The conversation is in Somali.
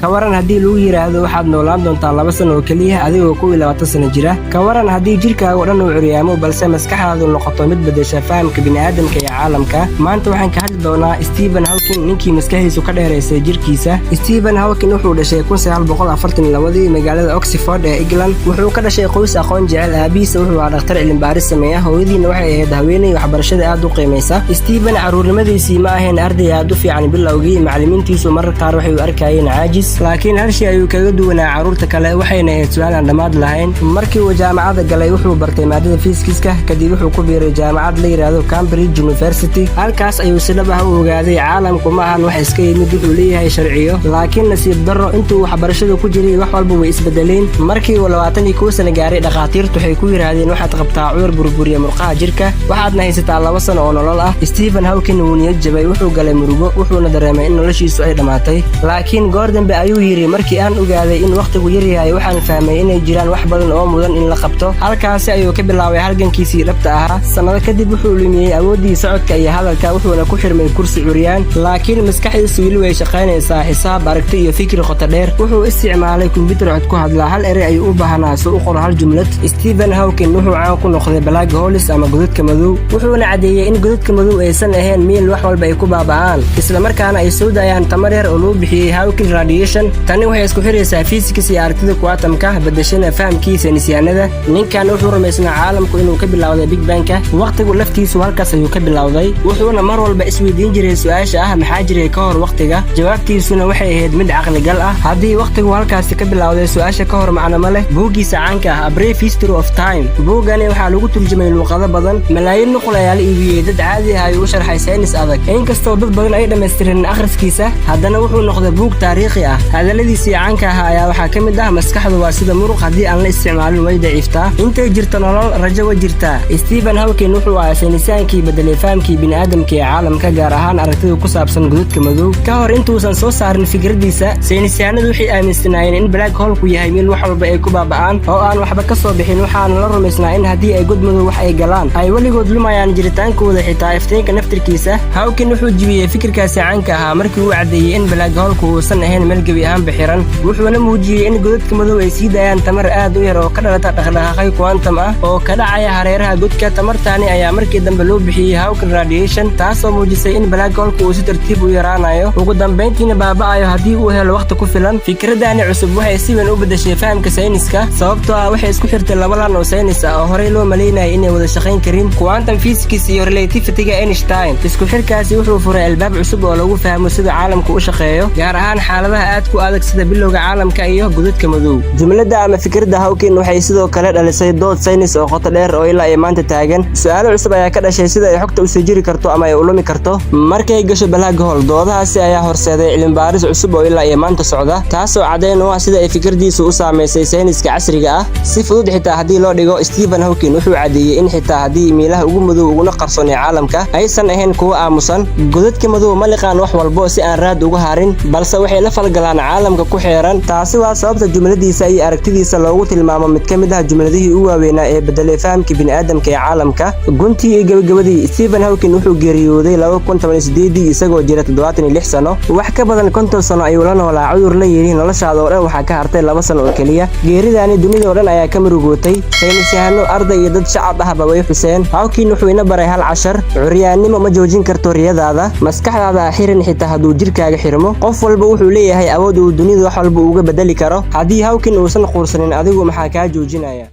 Ka waran haddii lagu yidhaahdo waxaad noolaan doontaa 2 sano oo keliya, adigoo 21 sano jira? Ka waran haddii jidhkaaga oo dhan uu curyaamo, balse maskaxdaadu noqoto mid beddesha fahamka bini'aadamka ee caalamka? Maanta waxaan ka hadli doonaa Stephen Hawking, ninkii maskaxdiisu ka dheeraysay jidhkiisa. Stephen Hawking wuxuu dhashay 1942-dii magaalada Oxford ee England. Wuxuu ka dhashay qoys aqoon jecel. Aabihiisa wuxuu ahaa dhakhtar cilmibaaris sameeya, hooyadiina waxay ahayd haweeney waxbarashada aad u qiimaysa. Stephen carruurnimadiisii ma ahayn arday aad u fiican. Bilowgii macallimiintiisu marar qaar waxay u arkayeen caajis, laakiin hal shay ayuu kaga duwanaa carruurta kale, waxayna ahayd su-aal aan dhammaad lahayn. Markii uu jaamacadda galay, wuxuu bartay maadada fiisikiska. Kadib wuxuu ku biiray jaamacad la yidhaahdo Cambridge University. Halkaas ayuu si dhab ah u ogaaday caalamku ma ahan wax iska yimid, wuxuu leeyahay sharciyo. Laakiin nasiib darro, intuu waxbarashadu ku jiray wax walba way isbedeleen. Markii uu 21 sano gaaray, dhakhaatiirtu waxay ku yidhaahdeen: "Waxaad qabtaa cudur burburiya murqaha jirka, waxaadna haysataa 2 sano oo nolol ah." Stephen Hawking wuu niyad jabay, wuxuu galay murugo, wuxuuna dareemay in noloshiisu ay dhammaatay. Laakiin goor dambe ayuu yidhi: "Markii aan ogaaday in wakhtigu yar yahay, waxaan fahmay inay jiraan wax badan oo mudan in la qabto." Halkaasi ayuu ka bilaabay halgankiisii dhabta ahaa. Sannado kadib wuxuu lumiyey awooddii socodka iyo hadalka, wuxuuna ku xirmay kursi curyaan, laakiin maskaxdiisu weli way shaqaynaysaa: xisaab, aragti iyo fikri qoto dheer. Wuxuu isticmaalay kombyutar cod ku hadlaa. Hal erey ayuu u baahnaa si u qoro hal jumlad. Stephen Hawking wuxuu caan ku noqday black holes ama godadka madow, wuxuuna caddeeyey in godadka madow aysan ahayn meel wax walba ay ku baaba'aan, islamarkaana ay soo daayaan tamar yar oo loo bixiyey Hawking radiation. Tani waxay isku xiraysaa physics iyo aragtida quantum-ka, bedeshana fahamkii saynisyahanada. Ninkan wuxuu rumaysnaa caalamku inuu ka bilowday Big Bang-ka, wakhtigu laftiisu halkaas ayuu ka bilowday, wuxuuna mar walba isweydiin jiray su-aasha ah: maxaa jiray ka hor wakhtiga? Jawaabtiisuna waxay ahayd mid caqligal ah: haddii wakhtigu halkaasi ka bilowday, su-aasha ka hor macno ma leh. Buuggiisa caanka ah, A Brief History of Time, buuggani waxaa lagu turjumay luuqado badan, malaayiin nuqul ayaa la iibiyey. Dad caadi ah ayuu u sharxay saynis adag. Inkastoo dad badan ay dhammaystireen akhriskiisa, haddana wuxuu noqday buug taariikhi ah. Hadalladiisii caanka ahaa ayaa waxaa ka mid ah: "Maskaxdu waa sida muruq, haddii aan la isticmaalin way daciiftaa. Intay jirto nolol, rajo wa jirtaa." Stephen Hawking wuxuu ahaa saynisaankii bedelay fahamkii bini'aadamka ee caalamka, gaar ahaan aragtida ku saabsan godadka madow. Ka hor intuusan soo saarin fikraddiisa, saynisyahanadu waxay aaminsanaayeen in black hole-ku yahay meel wax walba ay ku baaba'aan oo aan waxba ka soo bixin. Waxaana la rumaysnaa in haddii ay god madow wax ay galaan, ay weligood lumayaan jiritaankooda, xitaa iftiinka naftirkiisa. Hawking wuxuu jibiyey fikirkaasi caanka ahaa markii uu caddeeyey in black hole-ku uusan ahayn meel gebi ahaanba xiran, wuxuuna muujiyey in godadka madow ay sii daayaan tamar aad u yar oo ka dhalata dhaqdhaqaaqyo quantum ah oo ka dhacaya hareeraha godka. Tamartaani ayaa markii dambe loo bixiyey Hawking radiation, taasoo muujisay in black hole-ku uu si tartiib u yaraanayo, ugu dambayntiina baaba'ayo haddii uu helo wakhti ku filan. Fikradani cusub waxay si weyn u beddeshay fahamka sayniska, sababtoo ah waxay isku xirtay laba lan oo saynis ah oo horey loo malaynayay inay wada shaqayn karin: quantum physics iyo relativity-ga Einstein. Isku xirkaasi wuxuu furay albaab cusub oo lagu fahmo sida caalamku u shaqeeyo, gaar ahaan xaaladaha aad ku adag sida bilowga caalamka iyo godadka madow. Jumladda ama fikradda Hawking waxay sidoo kale dhalisay dood saynis oo qoto dheer oo ilaa ay maanta taagan. Su'aalo cusub ayaa ka dhashay sida ay xogta usoo jiri karto ama ay u lumi karto markay gasho black hole. Doodahaasi ayaa horseeday cilmibaaris cusub oo ilaa iyo maanta socda, taasoo caddayn u ah sida ay fikraddiisu u saamaysay sayniska casriga ah. Si fudud xitaa haddii loo dhigo, Stephen Hawking wuxuu caddeeyey in xitaa haddii meelaha ugu madow uguna qarsoon ee caalamka aysan ahayn kuwo aamusan. Godadka madow ma liqaan wax walbo si aan raad uga harin, balse waxay la falgalaan caalamka ku xeeran. Taasi waa sababta jumladiisa iyo aragtidiisa loogu tilmaamo mid ka mid ah jumladihii u waaweynaa ee bedelay fahamkii bini'aadamka ee caalamka. Guntii iyo gabagabadii, Stephen Hawking wuxuu geeriyooday 2018-dii isagoo jira 76 sano. Wax ka badan 50 sano ayuu la noolaa cudur la yidhi noloshaada oo dhan waxaa ka hartay 2 sano oo keliya. Geeridaani dunida oo dhan ayaa ka murugootay. Saynisyahano, arday iyo dad shacab ahba way xuseen. Hawking wuxuu ina baray hal cashar: curyaannimo ma joojin karto riyadaada. Maskaxdaada ha xirin xitaa hadduu jirkaaga xirmo. Qof walba wuxuu leeyahay awood uu dunida wax walba uga bedeli karo. Haddii Hawking uusan quursanin, adigu maxaa kaa joojinaya?